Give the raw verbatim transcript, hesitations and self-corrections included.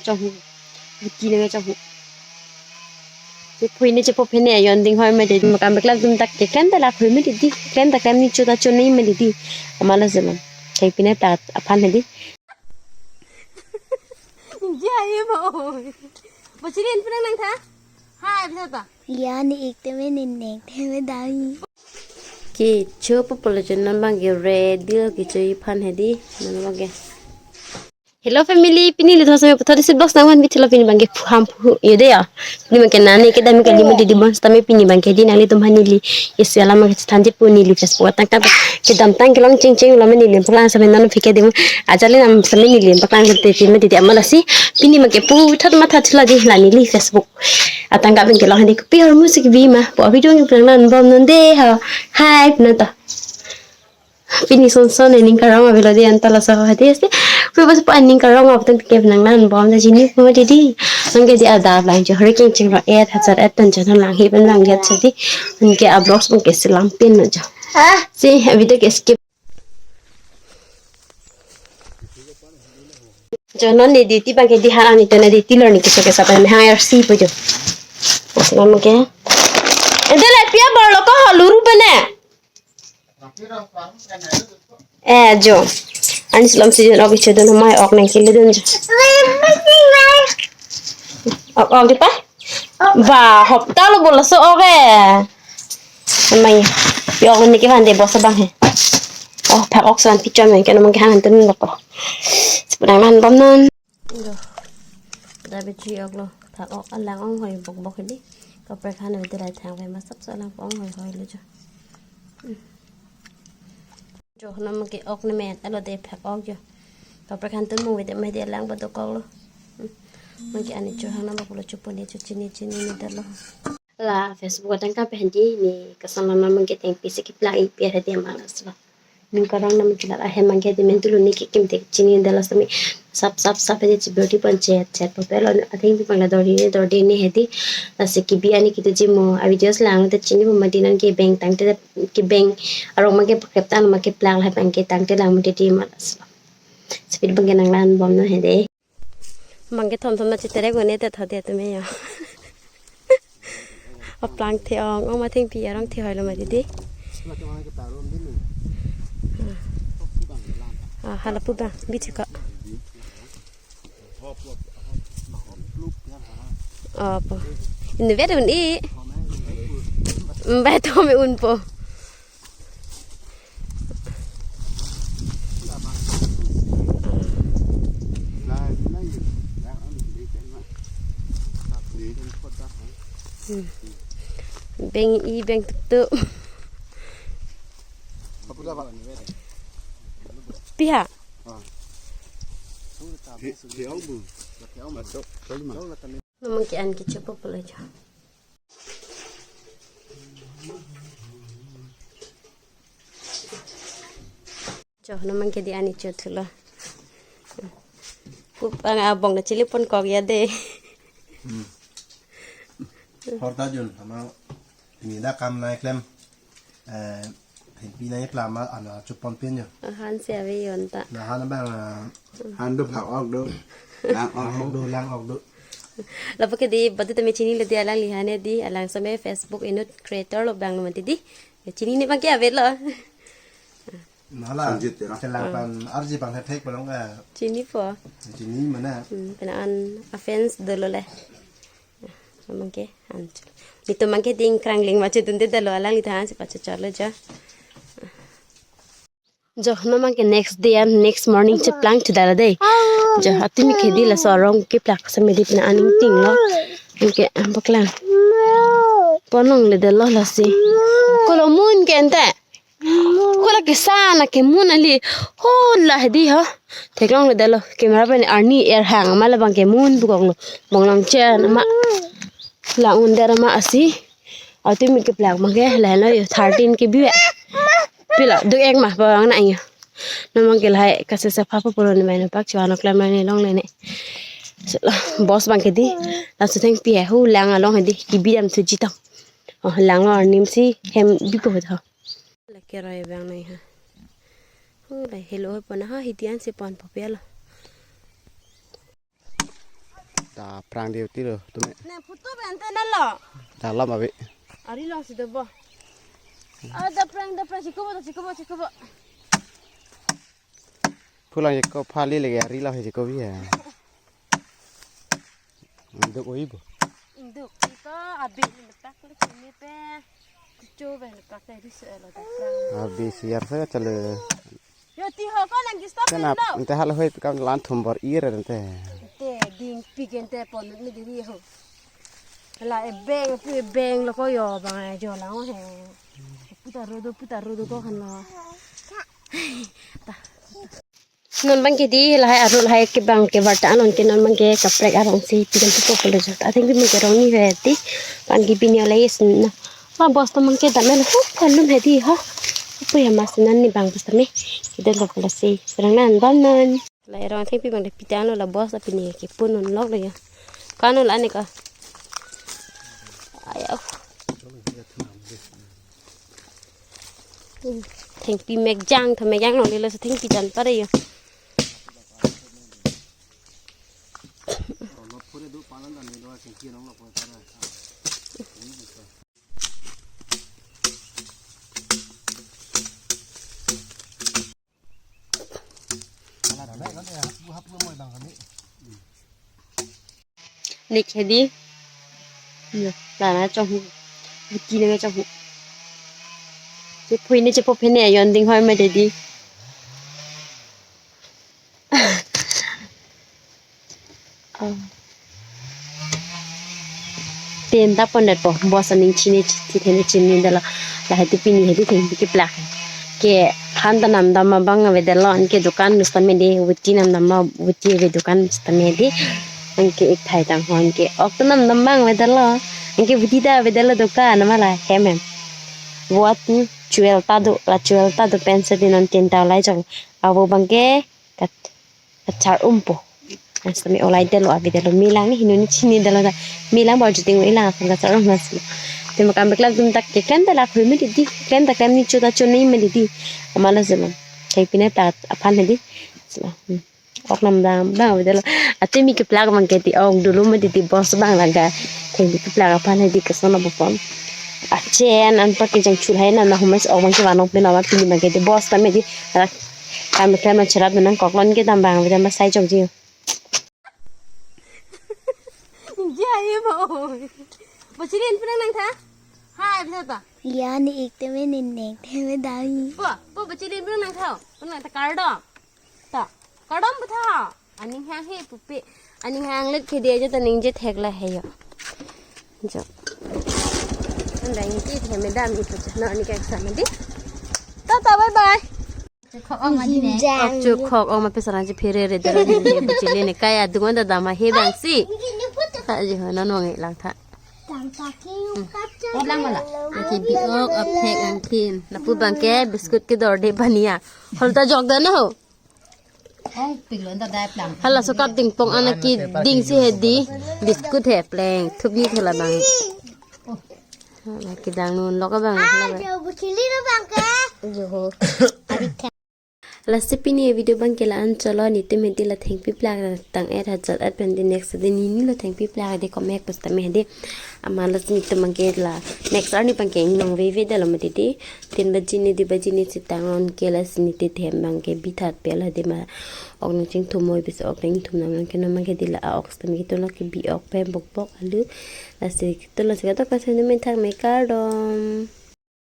Chong hu. Buti nang chong hu. Chephui ne chepo phene ayon ding hoi ma dei. Makam beklak dum tak ke klem ta lak hoi ma dei. Klem ta klem ni cho ta cho ni ma dei. Amala jalan. Kai pine ta aphan dei. Jai bo. Bo chiri en puna nang tha? Hai, bisa ta? Lian ik teme ning neng teme dai. Kecho po polo chon non bang ke ready lo kecho iphan hedi. Non bang ke. Hello family, pini luthoso me puthot isi box nang wan bithilo pini bang ke phu ham phu yo dei ya. Pini bang ke nani ke dami ke lima didi bons tame pini bang ke di nanglitum aphan neli isi alam ke thanji pu neli Facebook atangka kedamtang kelong cheng cheng lo me neli paklang same non phike dei mo. Ajali nam same neli paklang ke te me didi amala si pini bang ke puthot matha thila dei la neli Facebook atangka bang ke long hedi kopi ahormu si kebi ma pu video nangpaklang bom non dei ho. Hai, non to. Pini son son aning karong avelo dei anta laso hadi ase. Kui bas pa aning karong ap tang ke nang nan bom da chini ko dei dei. Nang ke dei adap lang jo hori king ching ro et hajar et tan jo lang hi pen lang yat sa dei. Nang ke a vlogs bang ke selam pin na jo. Si video ke skip. Jo non ne dei ti bang ke dei har ani tene dei ti lor ni keso kesa pen hang er si po jo. Aslam ke. Ede le pia bor lo ko ho luru pene. Eh, jo. Ani selam si jon ok iche dun mai ok nang kile dun jo. Ok, ok dei pa? Ba, hopta lo bolo so ok eh. Mai. Yo ok ni ke van dei bosa bang he. Oh, phak ok san pichon mai ke no mang ke han tun lo ko. Sepanang nan bom non. Jo. Da be chi ok lo. Phak ok alang ong hoi bok bok hedi. Kaprek han be dei thang be masap so alang ong hoi hoi lo jo. Jo, non bang ke ok ne men alo dei phak ok jo. Kaprek han tun mung be dei mai dei alang ba dokok lo. Bang ke ani cho hang nam ba pulo cho pon dei cho chini chini ne dalo. La Facebook atangka pen dei ne kasan non bang ke teng pisi keplang ipi hedi amala so. Ning karong nam ke la ahem bang ke dei men tulo ne kekim te chini dalo sami sap sap sap hedi chi beauty pon chet chet po pelo atheng pi bang la dor dei ne dor dei ne hedi. Lasi kebi ani ketu ji mo a videos lang te chini mo ma dei nang ke beng tang te ke beng arong ma ke pakrep tang ma ke plak la bang ke tang te lang ma dei dei amala so. Speed bang ke nang lan bom no hedi. Bang ke thom thom na chetere gone te thode tumi yo. Aplang the ong ong ma thengpi arong the hoi lo ma dei dei. Ah, hala pu bang bichi ko. Apo. Ini vet un i. Mbai to me un po. Hmm. Beng i beng tutu. Piha. Masuk. Masuk. Masuk. Namun ke an kecho po pula jo. Jo, namun ke dei ani cho thulo. Kup ang abong na chili pon kok ya dei. Hmm. Horta jun, ama ini da kam nai klem. Eh, Thengpi nai plama ana chupon pin jo. Ahan si ave yon ta. Lahan abang, ah, han do phak ok do. Lang ok do, lang ok do. Lapu ke dei badu tame chini lo dei alangli han dei alang same Facebook inut creator lo bang lo mati dei. Ya chini ne bang ke ave lo. Nala. Sanjit ya. Chelang pan arji bang hethek balong ka. Chini po. Chini mana? Hmm, pina an a fans dolo le. Amang ke, an chul. Nitum bang ke ding krangling ma chedun dei dalo alangli ta han si pacho cholo jo. Jo, namun ke next day and next morning cheplang chedala dei. Jo, atimi ke dei laso arong keplak same dei pina aning ting lo. Ke, am paklang. Ponong le dalo lasi. Kolo mun ke ente. Kola kesa na kemun ali. Ho la hedi ho. Theklong le dalo. Camera pen arni er hang ma labang kemun bukok lo. Bong lang chen ma. Lang un der ma asi. Atimi keplak ma ke la lo yo thirteen kebi ve. Pila duk ek ma pa bang na yo. Namun ke lahai kase se pha po polo ne mai na pak chua no klam ne long le ne. Boss bang ke dei. Laso thengpi he hu lang along hedi kebi dam thuji tang. Oh, lang lo arni si hem bipo tho. La keroi bang nai ha. Hu la helo pon ha hidi an si pon po pelo. Da prang di uti lo tume. Na photo ben te na lo. Da lam abi. Ari long si do bo. Ah, da prang, da prang, chiko bo, chiko bo, chiko bo. Pulang chiko phali lagi ari lo chiko bi ya. Induk oi bo. Induk chiko abi ni tak le kini pe. Kucho ben tak te di se lo da prang. Abi siar sa chale. Yo ti ho ko nang gista Kan pen ap, lo. Ante hal hoi kam lan thum bor ir ante. Te ding pigen te pon ni diri ho. La e beng pu e beng lo ko yo bang e jo lang he. Puta rodo, puta rodo ko kan lo. Ta. Non bang ke di lahai arul hai ke bang ke warta anon ke non bang ke kaprek arong si pigen tu pokol jo. Ateng bi mung ke rong ni ve ti. Pan ke bini olai is na. La bos ta mang ke damel ho kalum he di ho. Apo ya mas nan ni bang bos ta me. Kita lo pala si. Serang nan bam nan. La erong thengpi bang de pita lo la bos ta pini ke pun non lok lo ya. Kanu la ne ka. Ayo. Thengpi mek jang tha mek jang lo le sa thengpi dan pare ya. Nik hedi. Yo, lana chong hu. Buti na chong hu. Che phui ne che po phene yon ding hoi ma dedi. Oh. Ten ta pon det po, bos aning chini, chithene chini dalo. Lahai ti pini hedi thengpi keplak. Ke han ta namdam abang avedetlo, anke dukan bus ta me de, buti namdam ma buti ave dukan bus ta me de. Anke ik thai tang ho, anke ok ta namdam abang avedetlo. Anke buti ta avedetlo dukan, nama la hem hem. Buat ni chuel ta do, la chuel ta do pen si di non ten ta lai chong. Avo bang ke kat achar umpo. Nang sami olai detlo, avedetlo, melang ni hinu ni chini detlo ta. Melang bor juting ilang asal kachar um nasi. Tema kam beklak dum tak ke klem ta lak hui me dedi. Klem ta klem ni chuta chun ni me dedi. Amala zelo. Thengpi ne ta aphan dedi. Zelo. Hmm. Ok namdam abang avedetlo. Atumi keplak bang ke ti ok dulu me dedi bos bang laga. Thengpi keplak aphan dedi keson abo pon. Achen anpa ke jang chul hai na na humas ok bang ke vanong pe na ma pini bang ke di bos ta me di. Rak Kam klem nang cherap nang koklon ke dam bang bida ma sai chok ji. Ji aye mo. Bachilin pinang nang tha? Hai bisa ta? Ya ni ik te me nin neng te me dai. Po, po bachilin pinang nang tha. Pinang nang tha kardom. Ta. Kardom pa tha. Aning hang he pupe. Aning hang let ke dia je ta ning je thek la he yo. Jo. Anda ini ti the me dam ni pucha. No ni ka sa me di. Ta ta bye bye. Khok ong ma di ne. Jinjang. Ok chu khok ong ma pesarang che phere re dara di ne buchile ne kaya dungon da dama he bang si. Tha ji ho non wang lang tha. Tang ta ki yu kap cha. Ot lang ma la. Ki bi ok aphek ang thin. Lapu bang ke biscuit ke dor de bania. Hol ta jok da na ho. Ong pik lo da dai plang. Hala so kap ding pong ana ki ding si he di. Biscuit he pleng. Thup ni thela bang. Hala ki dang nun lok abang. Ah, hala bang. Jo buchili lo bang ke. Jo ho. Adik Lasi pini video bang ke la-an cholo, nitum hedi la thengpi plak tang et hajat at pen di next di nini lo thengpi plak di komek pus tame hedi. Ama lasi nitum bang ke la next arni bang ke ingnong veve dalo ma didi. Tin baji ni di baji ni sitang on ke lasi niti them bang ke bithat pel hedi ma ok nang chingthum moi bis ok nang thum nam nang ke no bang ke di la a ok sitame ke to la ke bi ok pen bok bok alu. Lasi to la si kato kasi ni men thak me kardom.